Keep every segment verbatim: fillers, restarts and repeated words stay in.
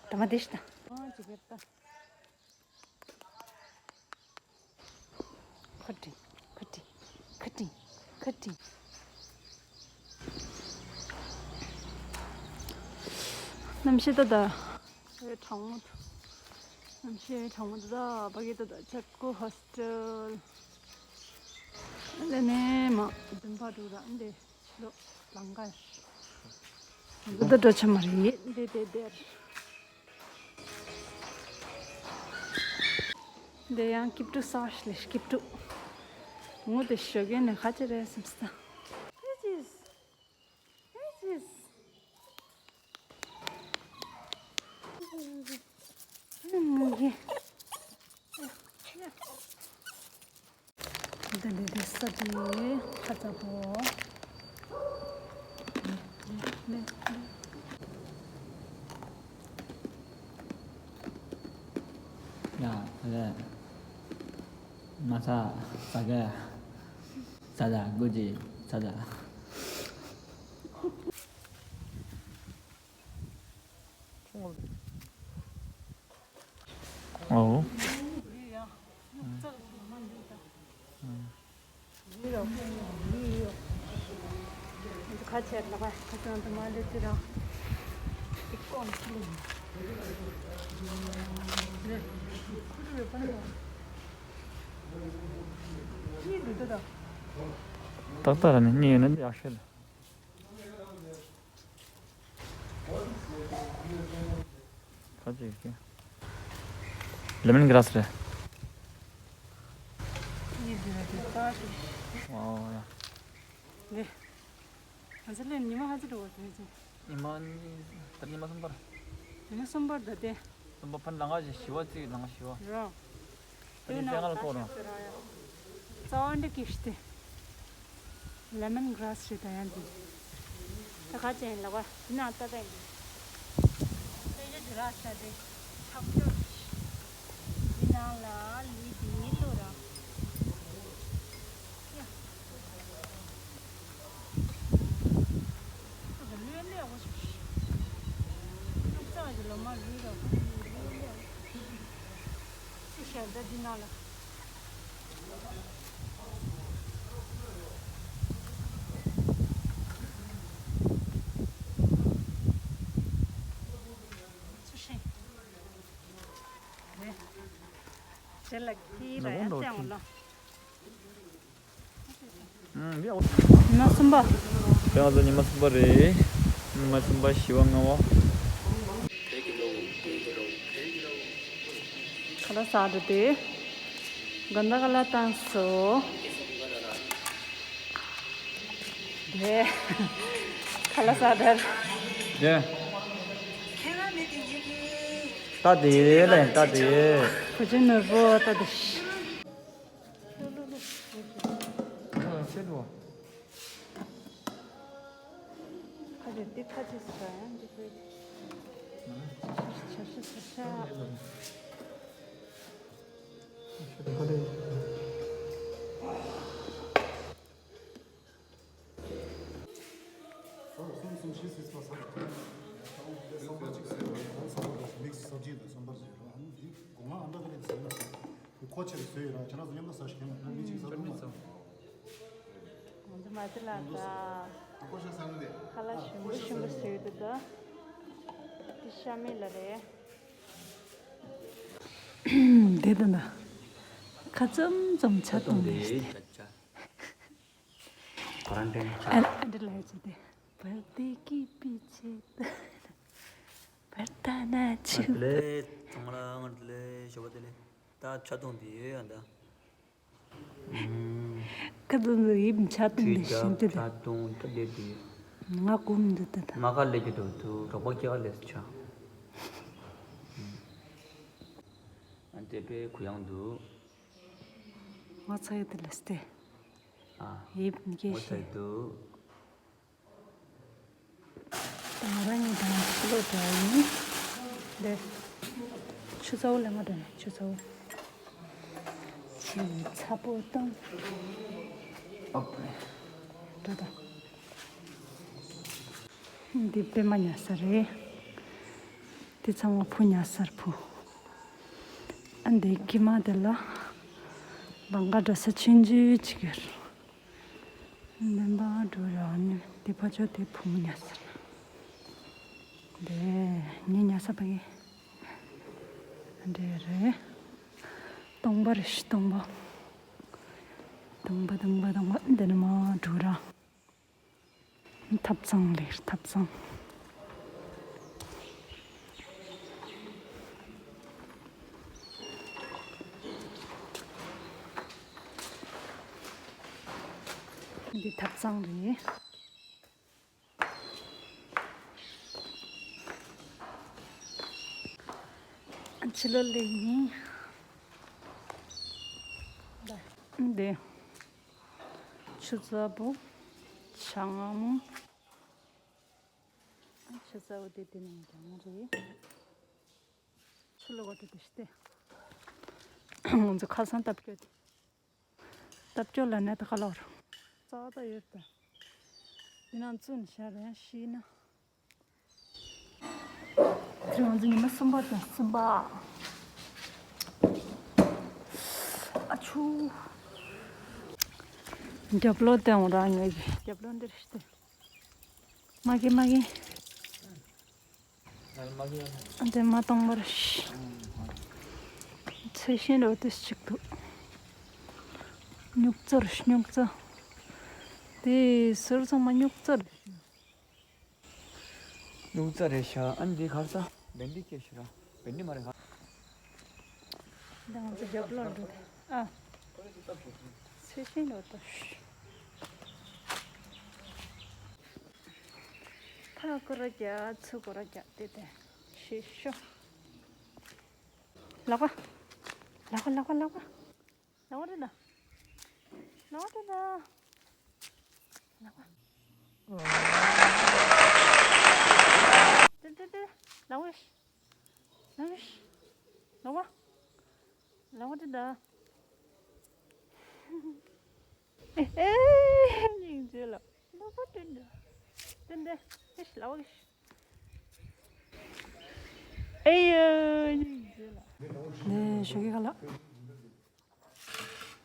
ད་མ་དེ་ཤི་ད། ཨ་ཅི་གེར་ད། ཁ་ཏི་ཁ་ཏི་ཁ་ཏི་ཁ་ཏི། གནམ་གཤིས་ད་ད། ཨེ་གྲང་མོ་འདུག་གནམ་གཤིས་གྲང་མོ་འདུག་ད་ཕ་གི་ད་ད་ཅག་གུ་ཧོ་སི་ཊེལ། ཨ་ལེ་ནས་མ་འཛིན་པ་འདུག་ད་འདི་ལོ་ལང་ཀ་ཡ། འདི་ད་འགྲོ་ཆ་མ་རེད་འདི་དེ་དེར། འདི་ཡང་སྐྱིབས་ཕྲུག་གསར་ཞིག་ལས་སྐྱིབས་ཕྲུག་ངོ་དེ་ཞོགས་ཀས་ནས་ཁ་ཅི་རེད་སེམས་ས། What is this? What is this? ངོ་གི། འདི་འདི་འདི་ས་དེ་ཁ་ཚ་པོ། ལེ་ལེ་ལེ། ཡ་ལེ། མ་ཚ་ས་ག་ས་ད་གུ་ཅི་ས་ད། ཨོ། ཏག་ཏག་ར་ནི་གཉིད་ཡོད་ན་ཡག་ཤོས་ལ། ཁ་ཅིག་གི། ལེ་མོན་གྷ་ར་སི་རེད། ཨོ་ཡ། ལེ། ང་ཚོ་ལེ་ཉི་མ་ཧ་ཅི་འགྲོ་བ་དེ་ཅི། ཉི་མ་གཉིས། ད་ཉི་མ་གསུམ་པར། ཉི་མ་གསུམ་པར་ད་དེ། གསུམ་པ་ཕན་ལ་ང་ཞིག་བཞི་བ་ཅིག་ལ་ང་བཞི་བ། རོ། དེ་ནི་ལྔ་ལ་སྐོར་རོ། རྩ་བ་འདི་ཀིས་ཏེ། ལེ་མོན་གྷ་ར་སི་ཞེས་ད་ཡང་འདི། ད་ག་ཅན་ལ་བ་འདི་ན་ལྟ་ད་འདི། དེ་ཡོད་དེ་ར་ཤ་དེ། ཆག་ཆོ། འདི་ནང་ལ་ལུས་འདི་ལོ་ར། ཡ། ཉི་མ་གསུམ་པ། དེ་ང་ཚོ་ཉི་མ་གསུམ་པ་རེད། ཉི་མ་གསུམ་པ་བཞི་པ་ལྔ་པ། ཁ་ལག་ཟ་འགྲོ་དུས། དགོང་དག་ཁ་ལག་བཏང་སོང་། དེ། ཁ་ལག་ཟ་འགྲོ། དེ། ད་དེ་ལས་ད་དེ། བུ་ཆུང་ནོར་བུ་ད་དེ། ཁ་ཅིག་འདི་ཁ་ཅིག་ཟ་ཡང་འདི་ཁོའི་ཆ་ཤས་ཟ་ཤ། གསུམ་གསུམ་བཞི་སྲིད་པ་ཟ་བ། དེ་སོམ་པ་གཅིག་ཟེར་བ་ཡང་སོམ་པ་དང་མིག་སི་སབ་ཇི་དང་སོམ་པ་ཟེར་བ། ཨ་ནི་འདི་སྒོ་ང་ཨ་འདྲ་ག་ལེ་ཟེར་ན་ཟེར། ཁོ་ཆེར་བཟོས་ཡོད་ར་ཁྱེད་རང་ཚོ་མཉམ་དུ་ཟ་ཞིག་ཡིན་ན་ཁྱེད་རང་མི་གཅིག་ཟ་རུང་མ། ང་ཚོ་མ་ཚི་ལ་ད་ཁ་ལག་ཞིམ་པོ་ཞིམ་པོ་བཟོས་འདུག་ད་འདི་ཤ་མེད་ལ་རེད། དེ་ད་ན་ཁ་ཙམ་ཙམ་ཆ་གཏོང་ནས། ཨ་འདྲ་ལ་ཡ་ཆེ་དེ། བར་དེ་ཀི་པི་ཆེ་ད། བར་ད་ན་ཆུ། ལེ་ཚང་མ་ལ་ང་ལེ་ཞོ་བ་དེ་ལེ། ད་ཆ་གཏོང་དེ་ཡོད་ཡ་ད། ཁ་དུང་དུ་ཡིབ་ཆ་དུང་དེ་བཞིན་དུ་དེ། ཆ་དུང་ད་ལེ་དེ། ང་གུམ་དུ་དུ་དུ། མ་ཁ་ལེ་གི་དུ་དུ་རོགས་པ་སྐྱེ་བ་ལེ་ཆ། ཨ་དེ་པའི་གུ་ཡང་དུ། ང་ཚ་ཡི་དུ་ལེ་སྟེ། ཨ། ཡིབ་གེ་ཤི། ང་ཚ་ཡི་དུ། ང་རང་ཉིད་དང་ཕྱི་ལོགས་འདྲ་ཡིན། འདི། ཆུ་ཚ་བོ་ལས་མ་འདྲ་ནས་ཆུ་ཚ་བོ། ཆུ་ཚ་པོ་དང་། ཨོ་པ་རེ། འགྲོ་དང་། འདི་པད་མ་ཉལ་ས་རེད། དེ་ཚང་མ་ཕུ་ཉ་སར་ཕུ། ཨ་འདི་ཀི་མ་དེ་ལ་ལང་ཀ་འགྲོ་ས་ཆུང་ཆུང་ཅིག་ཡོད། འདི་འབའ་འགྲོ་ར་ནི་དེ་ཕ་ཆོ་དེ་ཕུ་མོ་ཉ་སར། འདི་ངའི་ཉ་ས་ཕ་གི་འདི་རེད། སྟོང་པ་རེད་ཤི་སྟོང་པ། སྟོང་པ་སྟོང་པ་སྟོང་པ་འདི་ནི་མ་འགྲོ་ར། ཐབ་ཚང་ལེར་ཐབ་ཚང་། འདི་ཐབ་ཚང་རེད། ཕྱི་ལོགས་ལེགས་ཡིན། འདི། ཆུ་ཚ་པོ། ཆང་མོ། ཆུ་ཚ་པོ་དེ་དེ་ནང་གྱང་རེད། ཆུ་ལོག་པ་དེ་དེ་ཤི་སྟེ། ང་ཚོ་ཁ་སང་བཏབ་སྐྱོ་དེ། བཏབ་སྐྱོ་ལ་ནད་ཁ་ལོར། ཙག་ཙག་ཡོད་ད། དེ་ནང་བཙོས་ནས་བཞག་རེད་ཤི་ན། ང་ཚོ་ཉི་མ་གསུམ་པ་དང་གསུམ་པ། ཨ་ཆུ། རྒྱབ་ལོགས་བསྟན་འོང་ར་ངས་ཀྱི་རྒྱབ་ལོགས་འདིར་ཤི་སྟེ། མ་གི་མ་གི། འདི་མ་གཏོང་བར་ཤི། ཚེ་ཤིན་རོ་དུས་གཅིག་ཏུ། སྨྱུག་རྩར་སྨྱུག་རྩ། དེ་ཟུར་ཚང་མ་སྨྱུག་རྩར། ལུག་རྩ་རེད་ཤག་ཨ་ནི་འདི་གར་ས་བེན་ཌི་སྐྱེས་ཤི་ར། བེན་ཌི་མ་རེད་ག་འདི་ང་ཚོ་རྒྱབ་ལོགས་འགྲོ་དེ། ཨ། ཚེ་ཤིན་ལོ་ཏོ་ཤི། ཕ་ལ་ཀོ་ར་རྒྱ་ཚུ་ཀོ་ར་རྒྱ་དེ་དེ་ཤི་ཤོ། ལག་པ། ལག་པ་ལག་པ་ལག་པ། ལ་བ་རེད་ད། ལ་བ་རེད་ད། ལ་བ། ཏེ་ཏེ་ཏེ། ལ་བ་ཤི། ལ་བ་ཤི། ལ་བ། ལ་བ་རེད་ད། ཨེ་ཨེ། སྙིང་རྗེ་ལ། ལ་བ་རེད་ད། ཏེ་ཏེ། ཨེ་ཤི་ལ་བ་ཤི། ཨེ་ཡ། སྙིང་རྗེ་ལ། ནས་ཞོགས་ཀྱི་ཁ་ལག་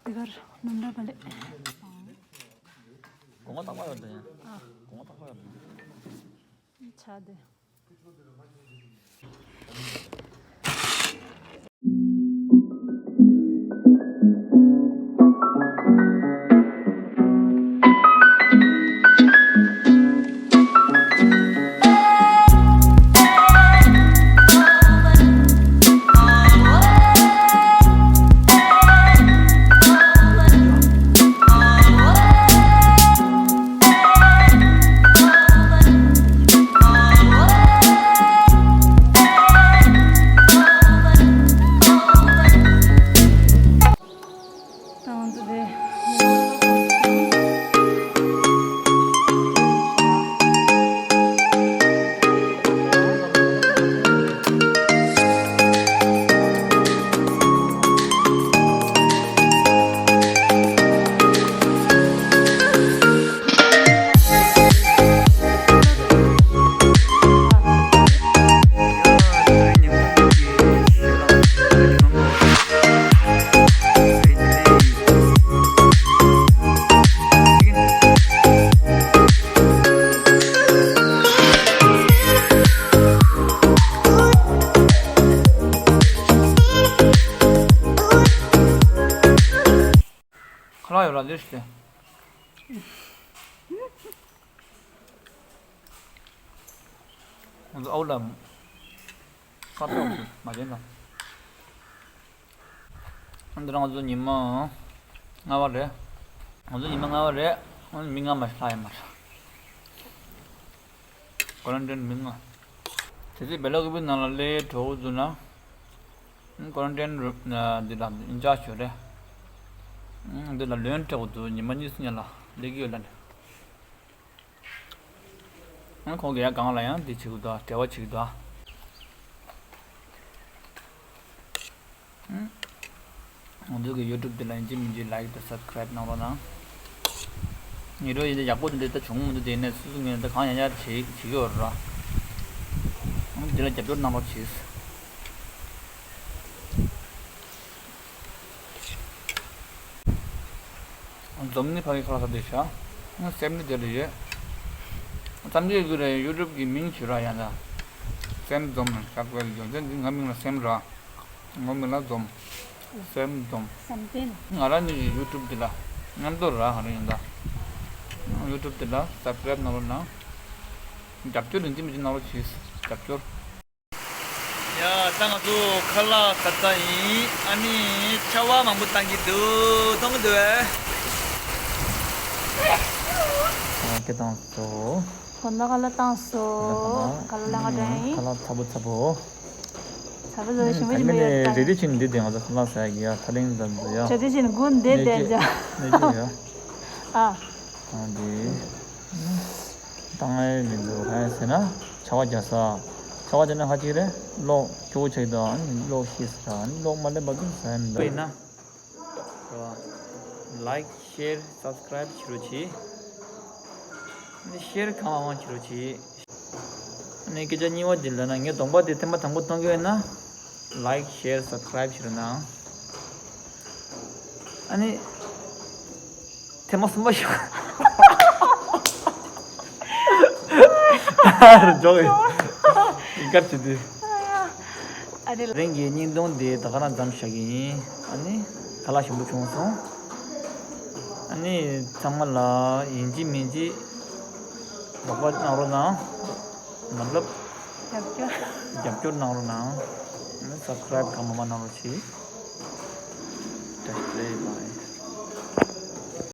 འདི་གར་ནམ་ར་པ་ལེ། སྒོ་ང་ཐག་པ་ཡོད་དེ། ཨ། སྒོ་ང་ཐག་པ་ཡོད་དེ། ཆ་དེ། ད་ང་ཚོ་དེ། ཁ་ལག་ཡོད་ལ་ལེར་ཞིག་སྟེ། ང་ཚོ་ཨའུ་ལ་ཁ་ཐོག་མ་བྱན་ལ། འདི་རང་ཚོ་ཉི་མ་ལྔ་པ་རེད། ང་ཚོ་ཉི་མ་ལྔ་པ་རེད། མི་ལྔ་མ་ཞིག་ལྷག་ཡོད་མ་རེད། ཀོ་རན་ཊིན་མི་ལྔ། དེ་ཚེ་བེ་ལ་ཀུ་པི་ནང་ལ་སླེབས་འགྲོ་འདུག་ན། ཀོ་རན་ཊིན་འདི་ལ་ཨིན་ཅར་ཇི་ཞུ་རེད། འདི་ལ་ལོན་སྤྲད་དགོས་འདུག་ཉི་མ་གཉིས་གསུམ་ལ་སླེབས་ཀྱི་ཡོད་ལ་ནི། ཁོང་གིས་ཡང་གང་ལ་ཡང་འདི་བྱེད་ཀྱི་འདུག་འབྲེལ་བ་བྱེད་ཀྱི་འདུག་ང་ཚོ་གི་ཡུ་ཊུབ་འདི་ལ་ཡིན་གཅིག་མིན་གཅིག་ལའིཀ་དང་སབ་སི་ཀ་རའིབ་གནང་རོགས་གནང་། ཉེ་རོ་ཡིན་ད་ཡག་པོ་འདི་འདྲ་ད་བྱུང་མི་འདུག་དེ་ནས་སུ་སུ་ངས་ད་གང་ཡང་ཡང་བྱེད་བྱེད་ཀྱི་ཡོད་ར། འདི་ལ་རྒྱབ་སྐྱོར་གནང་རོགས་གྱིས། འཛོམས་ནི་ཕ་གི་ཁ་ལག་ཟ་བསྡད་ཤག་སེམས་ནི་དེ་འདྲ་ཡོད། བརྩམས་ཆོས་ཀྱི་རེད། ཡུ་ཊུབ་ཀྱི་མིང་བྱོས་ར། ཡང་ན་སེམས་འཛོམས་ནས་བཞག་པའི་ཡོད་ཚད་འདི་ང་མིང་ལ་སེམས་ར། ངོ་མི་ལ་འཛོམས། སེམས་འཛོམས། བསམ་གཏན། ང་རང་ཉིད་ཀྱི་ཡུ་ཊུབ་འདི་ལ་མཉམ་དུ་ར་ཧ་རེ་ཡིན་ད། ཡུ་ཊུབ་འདི་ལ་སབ་སི་ཀ་རེབ་གནང་རོགས་གནང་། རྒྱབ་སྐྱོར་ཡིན་གཅིག་མིན་གཅིག་གནང་རོགས་གྱིས། རྒྱབ་སྐྱོར། ཡ་ད་ང་ཚོ་ཁ་ལག་ཟ་ཚར་ཡིན། ཨ་ནི་ཆར་པ་མང་པོ་བཏང་གི་འདུག་མཐོང་གི་འདུག་ཨེ། ཁ་ལག་བཏང་སོང་། ཁོ་ན་ཁ་ལག་བཏང་སོང་། ཁ་ལག་ལེན་ག་འགྲོ་ཡིན། ཁ་ལག་ཚ་པོ་ཚ་པོ། ཚ་པོ་ཚ་པོ་ཞིམ་པོ་ཞིམ་པོ་ཡོད་ད། རེ་རེ་བྱས་ནས་འདི་དེ་ང་ཚོ་ཁ་ལག་ཟ་གི་ཡ། ད་ལན་ཙམ་དུ་ཡ། རེ་རེ་བྱས་ནས་དགུན་འདི་བསྡད་ཀྱ། ནས་ཀྱི་ཡ། ཨ། ཨ་འདི། བཏང་ཡ་མི་འདུག་ག་རེ་ཟེར་ན། ཆར་པ་རྒྱག་ས། ཆར་པ་རྒྱག་ན་ཧ་ཅིག་རེད། གློག་སྐྱོ་བོ་ཆགས་ཀྱི་འདུག་ཨ་ནི་གློག་ཤེས་ཟེར། ཨ་ནི་གློག་མ་སླེབས་བར་དུ་ཟ་ཡ་མི་འདུག་ཡིན་ན། ལའིཀ་ཤེར་སབ་སི་ཀ་རེབ་བྱེད་རོགས་གྱིས། ཨ་ནི་ཤེར་གང་མང་མང་བྱེད་རོགས་གྱིས། ཨ་ནི་སྐད་ཆ་གཉིས་པ་འདི་ལབ་ན། ངའི་གདོང་པ་དེ་ཐེངས་མ་དང་པོ་མཐོང་གི་ཡོད་ན། ལའིཀ་ཤེར་སབ་སི་ཀ་རེབ་བྱེད་རོགས་གནང་། ཨ་ནི། ཐེངས་མ་གསུམ་པ་ཞིག་ར་འཇོག་ཡིན། ཡིན་ཁར་བྱེད་དུས། ཨ་རེ། རིང་གི་བརྙན་ཐུང་འདི་ད་ག་རང་མཚམས་བཞག་གི་ཡིན། ཨ་ནི་ཁ་ལག་ཞིམ་པོ་བྱུང་སོང་། ཨ་ནི་ཚང་མ་ལ་ཡིན་གཅིག་མིན་གཅིག་རོགས་པ་གནང་རོགས་གནང་། མ་ལབ། རྒྱབ་སྐྱོར། རྒྱབ་སྐྱོར་གནང་རོགས་གནང་། ཨ་ནི་སབ་སི་ཀ་རེབ་གང་མང་མང་གནང་རོགས་གྱིས། བཀྲ་ཤིས་བདེ་ལེགས།